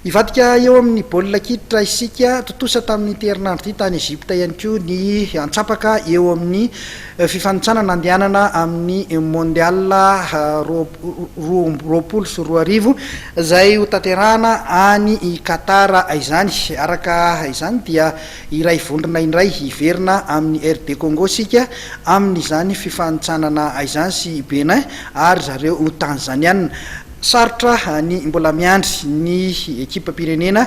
Hivadika eo amin'ny baolina kitra isika. Tontosa tamin'ity herinandro ity tany Egypta ihany koa ny antsapaka eo amin'ny fifanintsanana andehanana amin'ny Mondial 2022 izay hotanterahana any Qatar izany. Araka izany dia iray vondrona indray hiverina amin'i RD Congo isika amin'izany fifanintsanana izany sy i Bénin ary zareo Tanzaniana. Sarotra ny mbola miandry ny ekipam-pirenena,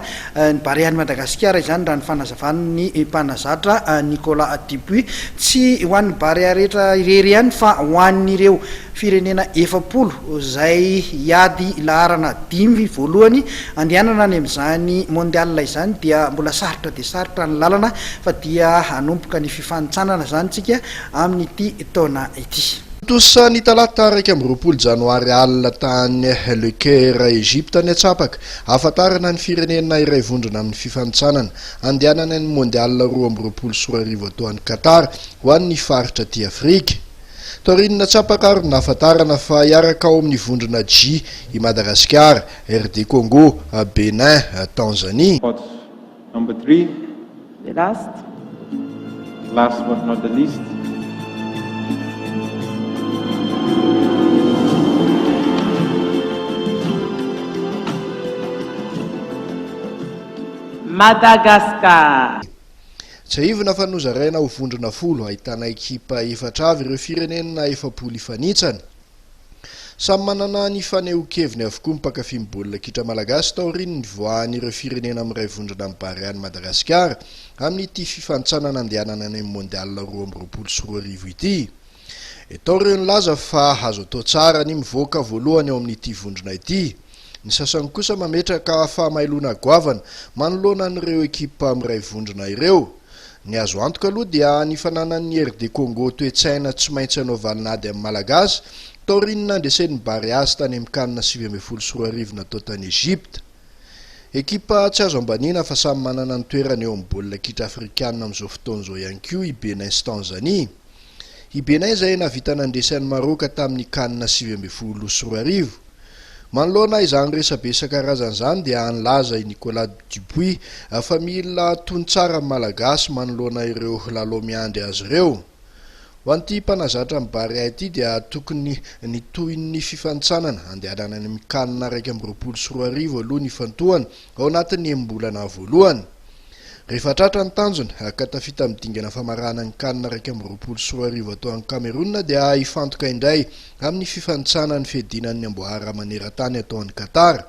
ny Barean'i Madagasikara izany raha ny fanazavan'ny mpanazatra Nicolas Dupuis. Tsy ho an'ny Barea rehetra irery ihany fa ho an'ireo firenena 40 izay hiady laharana dimy voalohany andehanana any amin'izany Mondial izany dia mbola sarotra dia sarotra ny lalana fa dia hanomboka ny fifanintsanana izany tsika amin'ity taona ity. Tontosa ny talata 21 janoary alina tany Le Caire, Egypte ny antsapaka ahafantarana ny firenena iray vondrona amin'ny fifanintsanana handehanana ny Mondial 2022 atao any Qatar ho an'ny faritra aty Afrika. Taorian'ny antsapaka ary no nahafantarana fa hiaraka ao amin'ny vondrona J i Madagasikara, RD Congo, Bénin, Tanzanie. Number 3. The last. Last but not the least. Madagascar. Tsiahivina fa nozaraina ho vondrona folo ahitana ekipa efatra avy ireo firenena 40 hifanitsana. Samy manana ny fanehoan-keviny avokoa ny mpankafy ny baolina kitra malagasy taorian'ny nivoahan'ireo firenena miray vondrona amin'ny Barea an'i Madagasikara amin'ity fifanintsanana andehanana any amin'ny Mondial 2022 ity. Tao ireo nilaza fa azo atao tsara ny mivoaka voalohany ao amin'ity vondrona ity. Ny sasany kosa mametraka fahamailoana goavana manoloana an'ireo ekipa miray vondrona ireo. Ny azo antoka aloha dia ny fananan'ny RD Congo toe-tsaina tsy maintsy hanaovana ady amin'ny Malagasy taorian'ny nandresen'ny Barea azy tany amin'ny Can 2019 natao tany Egypte. Ekipa tsy azo ambaniana fa samy manana ny toerany eo amin'ny baolina kitra afrikanina amin'izao fotoana izao ihany koa i Benin sy Tanzanie. I Benin izay nahavita nandresy an'i Maroka tamin'ny Can 2019. Manoloana izany resabe isan-karazany izany dia nilaza i Nicolas Dupuis fa mila tony tsara ny Malagasy manoloana ireo lalao miandry azy ireo. Ho an'ity mpanazatra ny Barea ity dia tokony ny tohin'ny fifanintsanana handehanana any amin'ny Can 2021 aloha ny hifantohana ao anatin'ny enim-bolana voalohany. Rehefa tratra ny tanjona ka tafita amin'ny dingana famarana ny Can 2021 atao any Cameroun dia hifantoka indray amin'ny fifanintsanana ny fiadiana ny amboara maneran-tany atao any Qatar.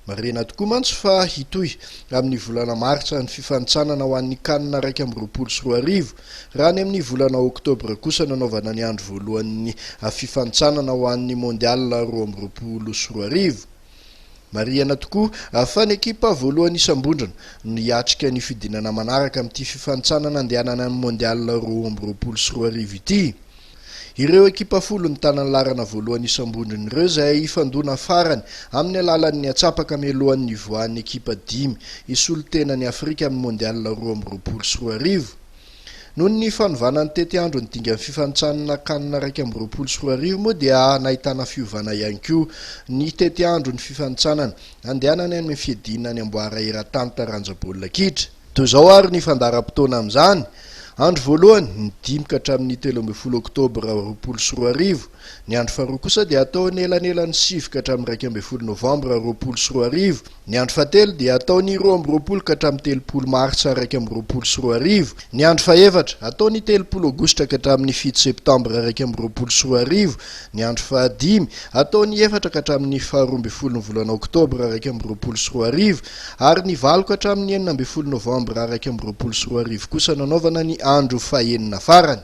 Marihina tokoa mantsy fa hitohy amin'ny volana martsa ny fifanintsanana ho an'ny Can 2021, raha any amin'ny volana oktobra kosa no hanaovana ny andro voalohan'ny fifanintsanana ho an'ny Mondial 2022. Marihana tokoa fa ny ekipa voalohany isam-bondrona no hiatrika ny fidinana manaraka amin'ity fifanintsanana andehanana ny Mondial 2022 ity. Ireo ekipa folo nitana ny laharana voalohany isam-bondrona ireo izay hifandona farany amin'ny alalan'ny antsapaka mialohan'ny hivoahan'ny ekipa dimy hisolo tena an'i Afrika amin'ny Mondial 2022. Noho ny fanovana ny tetiandro ny dingan'ny fifanintsanana Can 2021 moa dia nahitana fiovana ihany koa ny tetiandro ny fifanintsanana andehanana any amin'ny fiadiana ny amboara eran-tany taranja baolina kitra. Toy izao ary ny fandaharam-potoana amin'izany, Andro voalohany, ny dimy ka hatramin'ny 13 oktobra 2020. Ny andro faharoa kosa dia hatao anelanelan'ny sivy ka hatramin'ny 11 novambra 2020. Ny andro fahatelo dia hatao ny 22 ka hatramin'ny 30 martsa 2021. Ny andro fahefatra, hatao ny 30 aogositra ka hatramin'ny fito septambra 2021. Ny andro fahadimy, hatao ny efatra ka hatramin'ny faharoa ambin'ny folon'ny volana oktobra 2021. Ary ny valo ka hatramin'ny 16 novambra 2021 kosa nanaovana ny andro fahenina farany.